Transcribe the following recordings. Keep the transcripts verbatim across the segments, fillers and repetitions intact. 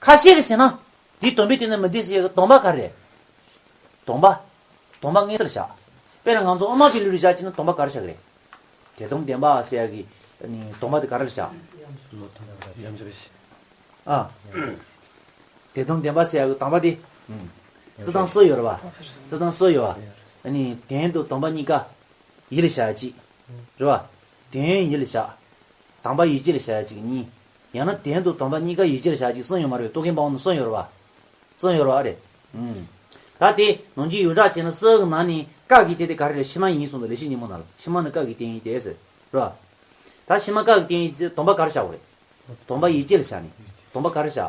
ཁ་ཤས་ཀྱིས་ཟེར་ན། དེ་སྡོམ་པའི་སྟེང་ན་མི་ལྡན་ཟེར་ཡག་གི་སྡོམ་པ་ག་རེ་རེད། སྡོམ་པ། སྡོམ་པ་མངོན་གསལ་བཞག་དཔེར་ན་ང་ཚོ་དབུ་མ་པའི་ལུགས་ལ་བཞག་བྱས་ན་སྡོམ་པ་ག་རེ་བཞག་གི་རེད། དེ་སྡོམ་བདེན་པ་ཟེར་ཡག་གི་ནི་སྡོམ་པ་དེ་ག་རེ་རེད་བཞག་ཡ་མཚན་རེད། ཨ། དེ་སྡོམ་བདེན་པ་ཟེར་ཡག་གི་སྡོམ་པ་དེ། རྩི་སྟངས་སུ་ཡོད་རེད་བ། རྩི་སྟངས་སུ་ཡོད་བ། ཨ་ནི་དོན་དང་སྡོམ་པ་གཉིས་ཀ་ཡིད་ལ་བྱ་ཡག་གཅིག་རེད་བ། དོན་ཡིད་ལ་བྱ། སྡོམ་པ་ཡིད་ཆེས་ལ་བྱ་ཡག་གཅིག་གཉིས། ཡང་ན་དོན་དང་སྡོམ་པ་གཉིས་ཀ་ཡིད་ཆེས་ལ་བྱ་ཡག་གཅིག་གསུམ་ཡོད་མ་རེད་པས། རྟོག་གེ་འབར་བ་ནང་གསུམ་ཡོད་རེད་བ། གསུམ་ཡོད་རེད་བ་རེད། ཨུམ། ད་དེ་ནང་གི་ཡོངས་གྲགས་བྱས་ན་སུ་གི་ནང་ནས་ཀ་གི་དེ་དེ་ག་རེ་རེད། ཕྱི་མ་ཡིན་གསུངས་འདུག་ལེགས་བཤད་སྙིང་པོ་ནང་ལ་ཕྱི་མ་ནི་ཀ་གི་རྟེན་ཡིན་ཏེ་ཟེར། རེད་བ། ད་ཕྱི་མ་ཀ་གི་རྟེན་ཡིན་ཏེ་སྡོམ་པ་ག་རེ་བཞག་པ་རེད། སྡོམ་པ་ཡིད་ཆེས་ལ་བཞག་ནས། སྡོམ་པ་ག་རེ་བཞག་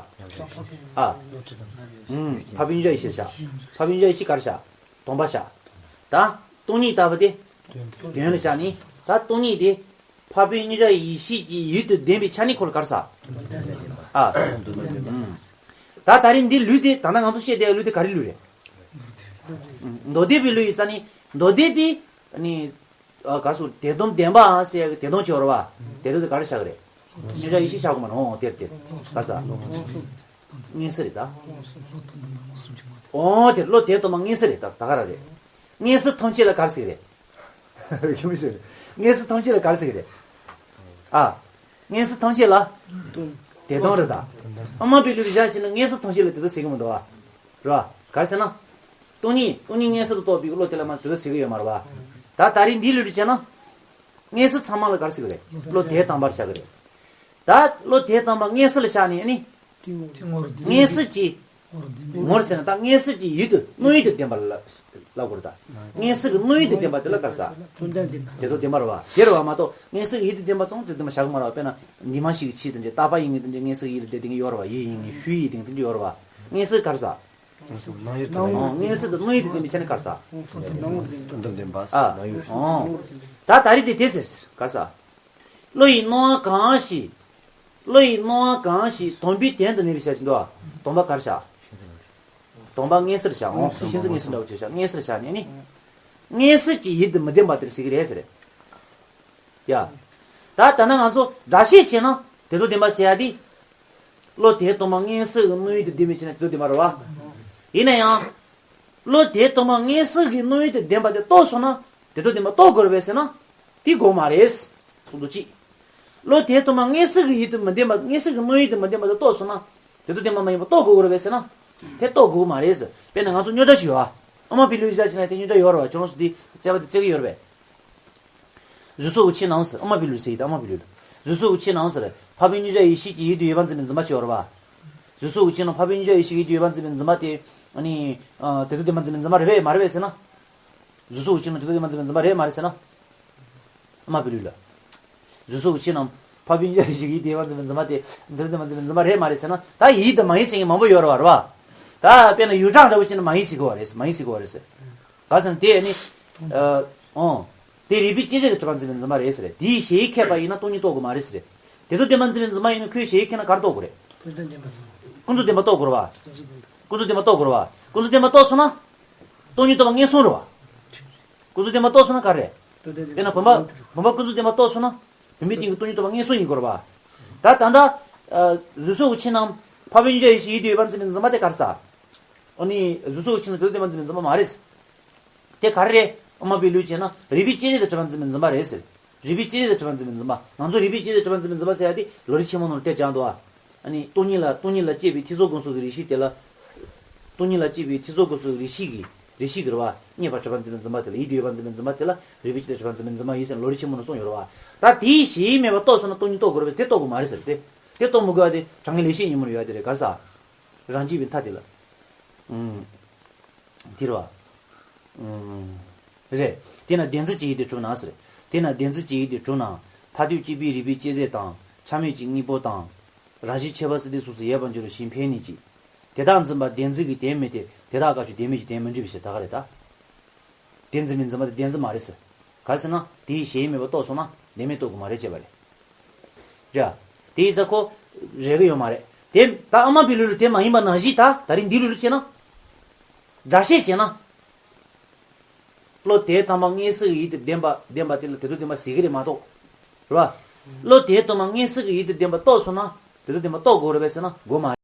ཨ། ཨུམ། འཕགས་པའི་མཉམ་གཞག་ཡིད་ཆེས་བཞག་འཕགས་པའི་མཉམ་གཞག་ཡིད་ཆེས་ག་རེ་བཞག་སྡོམ་པ་བཞག་ད་སྟོང་ཉིད་ལྟ་བུ་དེ། དོན་ལ་བཞག་ནས། ད་སྟོང་ཉིད་དེ། འཕགས་པའི་མཉམ་གཞག་ཡེ་ཤེས་ཀྱི་ཡུལ་དུ་ལྡན་པའི་ཆ་ནས་ཁོ་ལ་ག་རེ་ཟེར། ཨ། ད་ད་རིང་འདི་ལུས་དེ་ད་ལྟ་ང་ཚོ་བཤད་བསྡད་ཡག་ལུས་དེ་ག་རེ་ལུས་རེད། མདོ་སྡེ་པའི་ལུས་ཡིན་ཙང་ནི། མདོ་སྡེ་པའི་ནི། ཨ། ག་རེ་ཟེར། དེ་སྡོམ་བདེན་པའམ་ཟེར་ཡག་གི་དེ་སྡོམ་བྱེད་པ་རེད་བ། དེ་སྡོམ་དེ་ག་རེ་བཞག་གི་རེད། མཉམ་གཞག་ཡེ་ཤེས་བཞག་དགོས་མ་རེད། འོང་དེར་དེར། ག་ས། མངོན་གསལ་རེད་ད། འོང་དེར་བློ་དེ་སྟོང་པ་མངོན་གསལ་རེད་ད། ད་ག་ར་རེད། མངོན་གསལ་ཐམས་ཅད་ལ་ག་རེ་ཟེར་གི་རེད། གི་མི་ཤེས། མངོན་གསལ་ཐམས་ཅད་ལ་ག་རེ་ཟེར་གི་རེད། ཨ། མངོན་གསལ་ཐམས་ཅད་ལ། དེ་སྟོང་རེད་ད། དབུ་མ་པའི་ལུགས་ལ་བཞག་བྱས་ན་མངོན་གསལ་ཐམས་ཅད་ལ་དེ་ལྟར་ཟེར་གི་མི་འདུག་བ། རེད་བ། ག་རེ་ཟེར་ན། སྟོང་ཉིད་སྟོང་ཉིད་མངོན་གསལ་དུ་རྟོགས་པའི་བློ་དེ་ལ་མ་དེ་ལྟར་ཟེར་གི་ཡོད་མ་རེད་བ། ད་ད་རིང་འདིའི་ལུགས་ལ་བྱས་ན། མངོན་གསལ་ཚང་མ་ལ་ག་རེ་ཟེར་གི་རེད། བློ་དེ་སྟོང་པར་བཞག་གི་རེད། ད་བློ་དེ་སྟོང་པ་མངོན་གསལ་ལ་བཞག་ནས་ནི། མངོན་གསལ་གྱི། ངོར་ཟེར་ན་ད་མངོན་གསལ་གྱི་ཡུལ་དུ་དངོས་ཡུལ་དུ་ལྡན་པ་ལ་ལབ་དགོས་རེད་ད། མངོན་གསལ་གྱི་དངོས་ཡུལ་དུ་ལྡན་པ་དེ་ལ་ག་རེ་ཟེར། དེ་ཚོ་བདེན་པ་རེད་བ། དེ་རེད་བ་མ་གཏོགས་མངོན་གསལ་གྱི་ཡུལ་དུ་ལྡན་པ་ཙམ་དུ་བདེན་པ་བཞག་གི་མ་རེད་བ། དཔེར་ན་འདུས་མ་བྱས་ཀྱི་ཆོས་དེ་འདྲ། རྟག་པ་ཡིན་ངེས་དེ་འདྲ་མངོན་གསལ་གྱི་ཡུལ་ལ་བསྡད་དེ་ཡོད་རེད་བ། ཡུལ་ཡིན་ངེས་ཤུལ་ཡིན་དེ་འདྲ་ཡོད་རེད་བ། མངོན་གསལ་ག་རེ་ཟེར། མངོན་གསལ་དུ་དངོས་ཡུལ་དུ་ལྡན་པའི་ཆ་ནས་ག་རེ་ཟེར། དོན་དམ་བདེན་པ། ཨ། ད་ད་རེས་དེ་དེ་ཟེར་ཟེར་ག་རེ་ཟེར། བློ་ཡིས་སྣང་བ་གང་ཞིག་བློ་ཡིས་སྣང་བ་གང་ཞིག་སྡོམ་པའི་དོན་དུ་མེད་པའི་ཕྱིར་ཟེར་འདུག་བ། སྡོམ་པ་ག་རེ་བཞག་སྡོམ་པ་མངོན་གསལ་བཞག་འོང་། ཤེས་འཛིན་མངོན་གསལ་འདྲ་བོ་ཅིག་བཞག་མངོན་གསལ་བཞག་ནས་ནི། མངོན་གསལ་གྱི་ཡུལ་དུ་མི་ལྡན་པ་དེར་ཟེར་གི་རེད་ཟེར། ཡ། ད་ད་ནི་ང་ཚོ་སྒྲ་བཤད་བྱས་ན་དེ་ཚོ་བདེན་པ་ཟེར་ཡ་དེ། བློ་དེ་སྟོང་པ་མངོན་གསལ་གྱི་དངོས་ཡུལ་དུ་ལྡན་པའི་ཕྱིར་ན་དེ་ཚོ་བདེན་པ་རེད་བ། ཡིན་ན་ཡང་། བློ་དེ་སྟོང་པ་མངོན་གསལ་གྱི་དངོས་ཡུལ་དུ་ལྡན་པ་དེ་རྟོགས་སོང་ན་དེ་ཚོ་བདེན་པ་རྟོགས་དགོས་རེད་པས་ཟེར་ན། དེ་དགོས་མ་རེད། གསུང་དུ་ཅི། བློ་དེ་སྟོང་པ་མངོན་གསལ་གྱི་ཡུལ་དུ་མི་ལྡན་པ་མངོན་གསལ་གྱི་དངོས་ཡུལ་དུ་མི་ལྡན་པ་དེ་རྟོགས་སོང་ན། དེ་ཚོ་བདེན་པ་མ་ཡིན་པ་རྟོགས་དགོས་ཀྱི་རེད་པས་ཟེར་ན། དེ་རྟོགས་དགོས་ཀྱི་མ་རེད་ཟེར། དཔེར་ན་ང་ཚོ་རྙོག་དྲ་ཞིག་ཡོད་ཨ། དབུ་མ་པའི་ལུགས་བཞག་བྱས་ན་དེ་རྙོག་དྲ་ཡོད་རེད་བ། ཁྱོད་རང་ཚོ་དེ་རྩོད་པ་དེ་རྩོད་ཀྱི་ཡོད་རེད་པས། གཟུགས་སོགས་ཀྱི་ཕྱི་ནང་ཟེར། དབུ་མ་པའི་ལུགས་ཟེར་ཡིན་ད། དབུ་མ་པའི་ལུགས་ལ། གཟུགས་སོགས་ཀྱི་ཕྱི་ནང་ཟེར། འཕགས་པའི་མཉམ་གཞག་ཡེ་ཤེས་ཀྱི་ཡུལ་དུ་ཡོད་པར་འཛིན་པའི་འཛིན་པ་ཅིག་ཡོད་རེད་བ། གཟུགས་སོགས་ཀྱི་ཕྱི་ནང་འཕགས་པའི་མཉམ་གཞག་ཡེ་ཤེས་ཀྱི་ཡུལ་དུ་ཡོད་པར་འཛིན་པའི་འཛིན་པ་དེ། ཨ་ནི། ཨ། དེ་ཚོ་བདེན་པར་འཛིན་པའི་འཛིན་པ་རེད་པས་མ་རེད་པས་ཟེར་ན། གཟུགས་སོགས་ཀྱི་ཕྱི་ནང་དེ་ཚོ་བདེན་པར་འཛིན་པའི་འཛིན་པ་རེད་མ་རེད་ཟེར་ན། དབུ་མ་པའི་ལུགས་ལ། གཟུགས་སོགས་ཀྱི་ཕྱི་ནང་འཕགས་པའི་མཉམ་གཞག་ཡེ་ཤེས་ཀྱི་ཡུལ་དུ་ཡོད་པར་འཛིན་པའི་འཛིན་པ་དེ། དེ་ཚོ་བདེན་པར་འཛིན་པའི་འཛིན་པ་རེད་མ་རེད་ཟེར་ན། ད་ཡིན་དང་མ་ཡིན་ཟེར་མཁན་མང་པོ་ཡོད་རེད་བ། རེད་བ། ད་དཔེར་ན་ཡོངས་གྲགས་འདྲ་བོ་བྱས་ན་མ་ཡིན་ཟེར་གི་བ་རེད། མ་ཡིན་ཟེར་གི་བ་རེད་ཟེར། ག་ཟེར་ན་དེ་ནི། ཨ། འོང་། དེ་རིགས་པས་དཔྱད་བྱས་ཏེ་གྲུབ་པར་འཛིན་པའི་འཛིན་པ་རེད་ཟེར། དེའི་གཞལ་ཡས་ཁས་པ་ཡིན་ན་སྟོང་ཉིད་རྟོགས་དགོས་མ་རེད་ཟེར། དེ་ཚོ་བདེན་པར་འཛིན་པའི་འཛིན་པ་ཡིན་ན་ཁོས་གཞལ་ཡས་ཁས་ན་ག་རེ་རྟོགས་དགོས་རེད། ཀུན་རྫོབ་བདེན་པ་ཟེར། ཀུན་རྫོབ་བདེན་པ་རྟོགས་དགོས་རེད་བ། ཀུན་རྫོབ་བདེན་པ་རྟོགས་དགོས་རེད་བ། ཀུན་རྫོབ་བདེན་པ་རྟོགས་སོང་ན། སྟོང་ཉིད་རྟོགས་པ་ངན་སོང་རེད་བ། ཀུན་རྫོབ་བདེན་པ་རྟོགས་སོང་ན་ག་རེ་རེད། དཔེར་ན་བུམ་པ། བུམ་པ་ཀུན་རྫོབ་བདེན་པ་རྟོགས་སོང་ན། བུམ་པའི་སྟེང་གི་སྟོང་ཉིད་རྟོགས་པ་ངན་སོང་ཡིན་དགོས་རེད་བ། ད་ད་ལྟ། ཨ། གཟུགས་སོགས་ཀྱི་ཕྱི་ནང་། འཕགས་པའི་མཉམ་གཞག་ཡེ་ཤེས་ཡུལ་དུ་ཡོད་པར་འཛིན་པའི་འཛིན་པ་དེ་ག་རེ་ཟེར། ཨ་ནི་གཟུགས་སོགས་ཀྱི་ཕྱི་ནང་དེ་ཚོ་བདེན་པར་འཛིན་པའི་འཛིན་པ་མ་རེད། དེ་ག་རེ་རེད། དབུ་མ་པའི་ལུགས་བྱས་ན་རིགས་པས་དཔྱད་བྱས་ཏེ་གྲུབ་པར་འཛིན་པའི་འཛིན་པ་རེད་ཟེར། རིགས་པས་དཔྱད་བྱས་ཏེ་གྲུབ་པར་འཛིན་པའི་འཛིན་པ། ང་ཚོ་རིགས་པས་དཔྱད་བྱས་ཏེ་གྲུབ་པར་འཛིན་པའི་འཛིན་པ་ཟེར་ཡ་དེ་ལམ་རིམ་ཆེན་མོ་ནང་ལ་དེ་སྦྱར་འདུག་ཨ། ཨ་ནི་སྟོང་ཉིད་ལ་སྟོང་ཉིད་ལ་དཔྱད་པའི་ཐེ་ཚོམ་སྒོམ་གསུམ་གྱི་རིགས་ཤེས་དེ་ལ། སྟོང་ཉིད་ལ་དཔྱད་པའི་ཐེ་ཚོམ་སྒོམ་གསུམ་གྱི་རིགས་ཤེས་ཀྱི། རིགས་ཤེས་ཀྱི་རེད་བ། རྙེད་པར་གྲུབ་པར་འཛིན་པའི་འཛིན་པ་དེ་ལ། ཡིད་དུ་ཡོད་པར་འཛིན་པའི་འཛིན་པ་དེ་ལ་རིགས་པས་དཔྱད་དེ་གྲུབ་པར་འཛིན་པའི་འཛིན་པ་ཡིན་ཟེར་ལམ་རིམ་ཆེན་མོ་ནང་གསུངས་ཡོད་རེད་བ། ད་དེའི་གཞལ་ཡས་མེད་པ་རྟོགས་སོང་ན་སྟོང་ཉིད་རྟོགས་དགོས་རེད་པས། དེ་རྟོགས་དགོས་མ་རེད་ཟེར་ཏེ། དེ་རྟོགས་མི་དགོས་པ་དེ་དྲང་ངེས་ལེགས་བཤད་ཉིན་མོར་ཡོད་དེ་རེད། ག་རེ་ཟེར། རང་རྒྱུད་པའི་མཐའ་དེ་ལ། ཨུམ། དེ་རེད་བ། ཨུམ། རེད། དེས་ན་བདེན་འཛིན་གྱི་ཡུལ་དེ་གྲུབ་ན་ཟེར། དེས་ན་བདེན་འཛིན་གྱི་ཡུལ་དེ་གྲུབ་ན། མཐར་ཐུག་དཔྱད་པའི་རིགས་པས་དཔྱད་ཟད་དང་། ཆ་མེད་ཀྱི་དངོས་པོ་དང་། རང་བཞིན་ཁྱད་པར་སོགས་དེ་སོ་སོར་ཡོད་པར་འགྱུར་རོ་ཞེས་འཕེན་ནས་ཀྱི། དེ་དག་འཛིན་པ་བདེན་འཛིན་གྱི་དོན་མིན་ཏེ། དེ་དག་སྐབས་སུ་བདེན་མེད་ཀྱི་དོན་མི་འགྲུབ་པའི་ཕྱིར། ད་ག་རེད་ད། དེ་འཛིན་པའི་འཛིན་པ་དེ་བདེན་འཛིན་མ་རེད་ཟེར། ག་རེ་ཟེར་ན་དེའི་གཞལ་ཡས་མེད་པ་རྟོགས་སོང་ན་བདེན་མེད་རྟོགས་དགོས་མ་རེད་ཅེས་པ་རེད། རེད། དེ་ཡིན་ཙང་ཁོ་རེད་གི་ཡོད་མ་རེད། དེ་ད་དབུ་མ་པའི་ལུགས་ལ་དེ་མ་ཡིན་པ་ནང་བཞིན། ད་ད་རིང་འདིའི་ལུགས་ལ་བྱས་ན། སྒྲ་བཤད་བྱས་ན། བློ་དེ་སྟོང་པ་མངོན་གསལ་གྱི་ཡུལ་དུ་ལྡན་པ་ལྡན་པ་དེ་ལ་དེ་ཚོ་བདེན་པ་ཟེར་གི་རེད་མ་གཏོགས། རེད་བ། བློ་དེ་སྟོང་པ་མངོན་གསལ་གྱི་ཡུལ་དུ་ལྡན་པ་རྟོགས་སོང་ན་དེ་ཚོ་བདེན་པ་རྟོགས་དགོས་རེད་པས་ཟེར་ན་དགོས་མ་